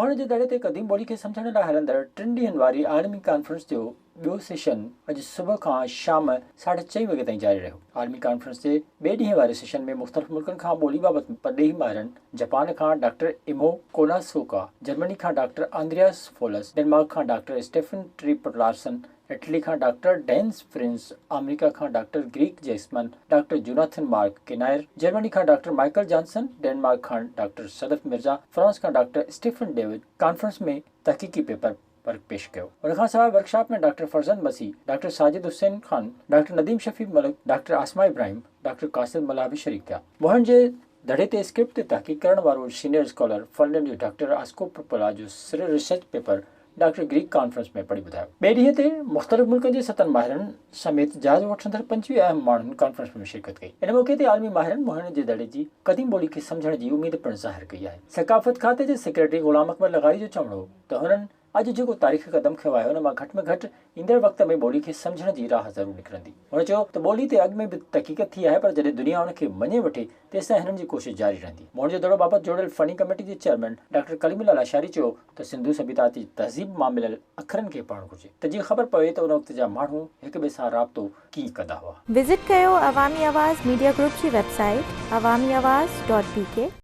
موهن جي دڙي تي قديم ٻولي کي سمجهڻ لاء هلندڙ ٽن ڏينهن واري عالمي ڪانفرنس جو ٻيو سيشن اڄ صبح کان شام ساڍي چئين وڳي تائين جاري رهيو. عالمي ڪانفرنس جي ٻئي ڏينهن واري سيشن ۾ مختلف ملڪن کان ٻولي بابت پرڏيهي ماهرن جپان کان ڊاڪٽر ايمو ڪوناسوڪا، جرمني کان ڊاڪٽر آندرياس فولس، ڊنمارڪ کان doctor Stephen Trip Larsen, Italy کان ڊاڪٽر ڊينس فرنس، آمريڪا کان doctor Greg Jassman, doctor Jonathan Mark Kenoyer, Germany کان ڊاڪٽر مائيڪل جانسن، ڊينمارڪ کان ڊاڪٽر صدف مرزا، فرانس کان doctor Stephen David conference ۾ تحقيقي paper work پيش ڪيو. ان کان سواء workshop ۾ doctor Farzand Masih, doctor Sajid Hussain Khan, doctor Nadeem Shafi Malik, doctor Asma Ibrahim, doctor Qasid Mallah به شريڪ ٿيا. موهن جي دڙي تي اسڪرپٽ تي تحقيق ڪرڻ وارو سينيئر اسڪالر فنلينڊ جو ڊاڪٽر آسڪو پرپولا جو سر research paper doctor Greg conference ۾ پڙهي ٻڌايو. ٻئي ڏينهن تي مختلف ملڪن جي ستن ماهرن سميت جائزو وٺندڙ 25 اهم ماڻهن ڪانفرنس ۾ شرڪت ڪئي. ان موقعي تي عالمي ماهرن موهن جي دڙي جي قديم ٻولي کي سمجهڻ جي اميد پڻ ظاهر ڪئي آهي. ثقافت کاتي جي سيڪريٽري غلام اڪبر لغاري جو چوڻ هو ته هنن اڄ جيڪو تاريخي قدم کنيو آهي ان مان گهٽ ۾ گهٽ ايندڙ وقت ۾ ٻولي کي سمجهڻ جي راهه ضرور نڪرندي. هن چيو ته ٻولي تي اڳ ۾ به تحقيق ٿي آهي پر جڏهن دنيا ان کي مڃي وٺي تيستائين هنن جي ڪوشش جاري رهندي. موهن جو دڙو بابت جوڙيل فني ڪميٽي جي چيئرمين ڊاڪٽر ڪليم الله لاشاري چيو ته سنڌو سڀيتا جي تهذيب مان مليل اکرن کي پڙهڻ گهرجي ته جيئن خبر پوي ته ان وقت جا ماڻهو هڪ ٻئي سان رابطو ڪيئن ڪندا هئا. وزٽ ڪيو عوامي آواز ميڊيا گروپ جي website Awami Awaz dot B K.